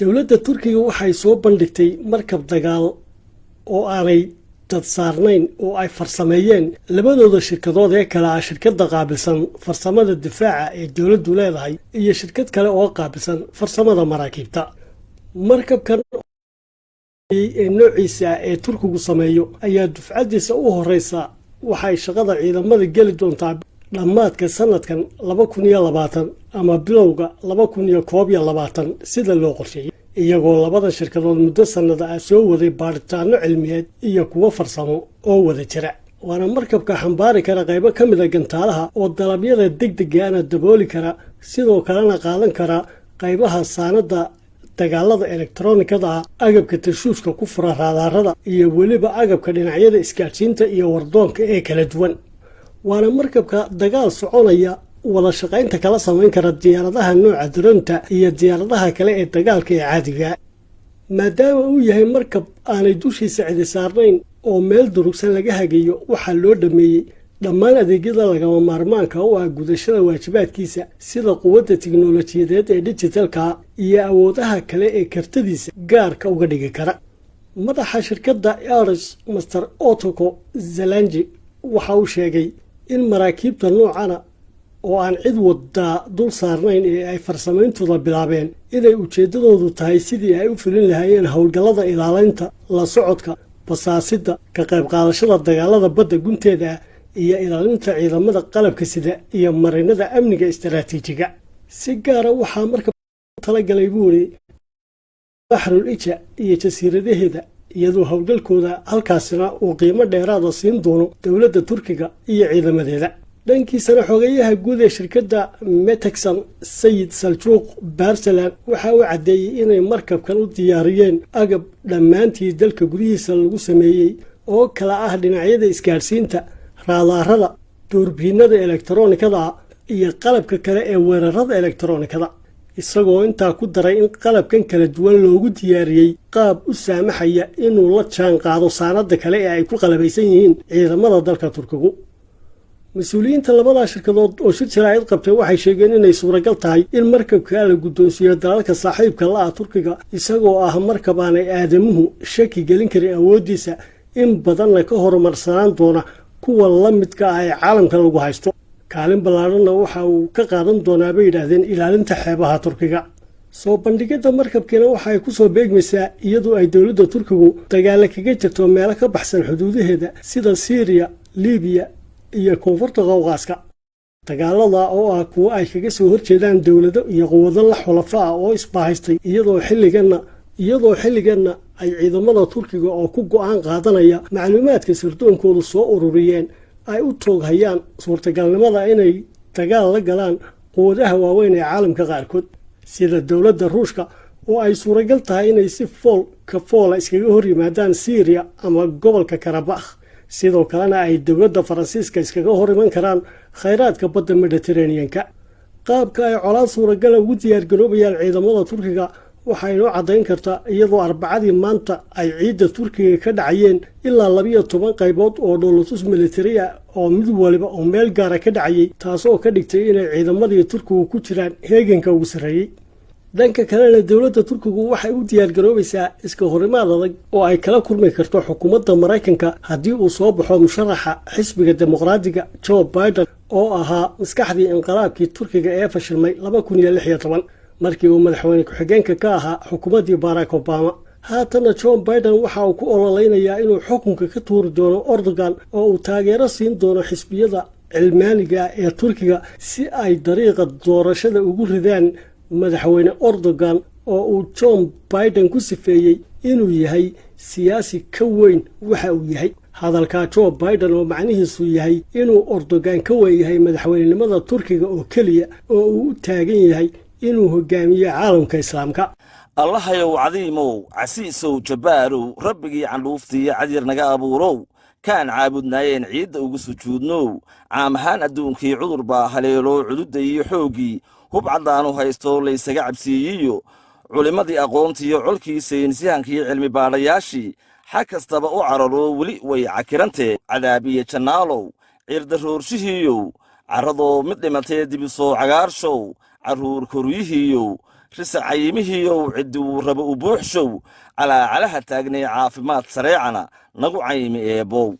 Dowladda Turkiga waxay soo bandhigtay markab dagaal oo aanay dad saarnayn oo ay farsameeyeen labadooda shirkadood ee kale ah shirkadda qaabilsan farsamada difaaca ee dowladdu leedahay iyo shirkad kale oo qaabilsan farsamada maraakiibta. Markabkan ee noociisa ee Turkigu sameeyo ayaa dufcadiisa u horeysa waxay shaqada ciidamada geli doontaa dhammaadka sanadkan 2020 ama bilowga 2021, sida loo qorsheeyey, iyagoo labada shirkadood muddo sannada ah soo waday baadhitaano cilmiyeed iyo kuwo farsamo oo wada jira. Waana markabka xambaari kara qaybo ka mida gantaalaha oo dalabyada degdegaana dabooli kara, sidoo kalena qaadan kara qaybaha saanada dagaalada elektronikada ah, agabka tashuushka ku fura raadaarada iyo weliba agabka dhinacyada isgaadhsiinta iyo wardoonka ee kala duwan. Waana markabka dagaal soconaya wada shaqaynta kala samayn kara diyaaradaha nooca drone-ta iyo diyaaradaha kale ee dagaalka ee caadiga, maadaama uu yahay markab aanay dushiisa cidi saarnayn oo meel durugsan laga hagayo. Waxaa loo dhameeyey dhammaan adeegyada lagama maarmaanka u ah gudashada waajibaadkiisa, sida quwadda tiknolojiyadeed ee digital-ka iyo awoodaha kale ee kartadiisa gaarka uga dhigi kara. Madaxa shirkadda Ares, Mister Otoko Zelanji, waxa uu sheegay in maraakiibta noocana oo aan cid wadaa dul saarnayn ee ay farsamayntooda bilaabeen inay ujeeddadoodu tahay sidii ay u fulin lahaayeen howlgallada ilaalinta, la socodka, basaasidda, ka qayb qaadashada dagaalada badda gunteeda ah iyo ilaalinta ciidamada qalabka sida iyo marinada amniga istaraatiijiga. Si gaara waxaa marka talagalay, buu iri, Baxrul Ija iyo jasiiradaheeda, iyadoo howlgalkooda halkaasina uu qiimo dheeraada siin doono dowladda Turkiga iyo ciidamadeeda. Dhankiisana, xogayaha guud ee shirkadda Meteksan, Sayid Saljuuq Barsalan, waxa uu caddeeyey inay markabkan u diyaariyeen agab dhammaantii dalka gudihiisa lagu sameeyey oo kala ah dhinacyada isgaadhsiinta, raadaarada, doorbiinada elektaroonikada iyo qalabka kale ee weerarada elektaroonikada, isagoo intaa ku daray in qalabkan kala duwan loogu diyaariyey qaab u saamaxaya inuu la jaan qaado saanada kale ee ay ku qalabaysan yihiin ciidamada dalka Turkigu. Mas-uuliyiinta labadaa shirkadood oo shir jaraa'id qabtay waxay sheegeen inay suuragal tahay in markabka la guddoonsiiyo dalalka saaxiibka la ah Turkiga, isagoo ah markab aanay aadamuhu shaki gelin karin awooddiisa, in badanna ka horumarsanaan doona kuwa la midka ah ee caalamka lagu haysto. Kaalin ballaadhanna waxa uu ka qaadan doonaa, bay yidhaahdeen, ilaalinta xeebaha Turkiga. Soo bandhigidda markabkiina waxa ay ku soo beegmaysaa iyadoo ay dowladda Turkigu dagaala kaga jirto meelo ka baxsan xuduudaheeda, sida Siiriya, Liibiya iyo Koonfurta Qowqaaska. Dagaalada oo ah kuwo ay kaga soo horjeedaan dowlado iyo quwado la xulafo ah oo isbahaystay, iyadoo xilliganna ay ciidamada Turkiga oo ku go'aan qaadanaya macluumaadka sirdoonkoodu soo ururiyeen ay u tooghayaan suurtagalnimada inay dagaal la galaan quwadaha waaweyn ee caalamka qaarkood, sida dowladda Ruushka oo ay suuragal tahay inay si fool ka foola iskaga hor yimaadaan Siiriya ama gobolka Karabakh, sidoo kalena ay dowladda Faransiiska iskaga hor iman karaan khayraadka badda Mediteraneanka. Qaabka ay colaad suuragala ugu diyaargaroobayaan ciidamada Turkiga waxaa inoo caddayn kartaa iyadoo Arbacadii maanta ay ciidda Turkiga ka dhacayeen ilaa 12 qaybood oo dhoolotus militari ah oo mid waliba oo meel gaara ka dhacayay, taasoo ka dhigtay inay ciidamadii Turkigu ku jiraan heeganka ugu sarreeyey. Dhanka kalena, dowladda Turkigu waxay u diyaargaroobaysaa iska horimaad adag oo ay kala kulmi karto xukuumadda Maraykanka haddii uu soo baxo musharaxa xisbiga Dimuqraadiga Joe Biden, oo ahaa maskaxdii inqilaabkii Turkiga ee fashilmay 2016, markii uu madaxweyne ku-xigeenka ka ahaa xukuumaddii Barack Obama. Haatanna John Biden waxa uu ku ololeynayaa inuu xukunka ka tuuri doono Erdogan oo uu taageero siin doono xisbiyada cilmaaniga ee Turkiga, si ay dariiqa doorashada ugu ridaan madaxweyne Erdogan, oo uu John Biden ku sifeeyey inuu yahay siyaasi ka weyn waxa uu yahay. Hadalka Joe Biden oo macnihiisu yahay inuu Erdogan ka weyn yahay madaxweynenimada Turkiga oo keliya, oo uu u taagan yahay inuu hogaamiyo caalamka Islaamka. Allahayow cadiimow, casiisow, jabbaarow, rabbigii candhuuftiiyo cadyar naga abuurow, kaan caabudnaayeen ciidda ugu sujuudnow, caam ahaan adduunkii cudur baa haleeloo cududda iyo xooggii hub caddaanu haysto laysaga cabsiiyiyo culimmadii aqoontiiyo colkii saynisyahankii cilmi baadhayaashii xag kastaba u cararoo weli way cakirantee, cadaabiye jannaalow, ciirdaroorshihiiyow, carradoo mid dhimatee dibisoo cagaarshow, carruur koryihiiyow. Risa cayimihiiyow, ciddi wuu rabo u buuxshow, calaacalaha taagnay caafimaad sareecana nagu cayimi, Eebow.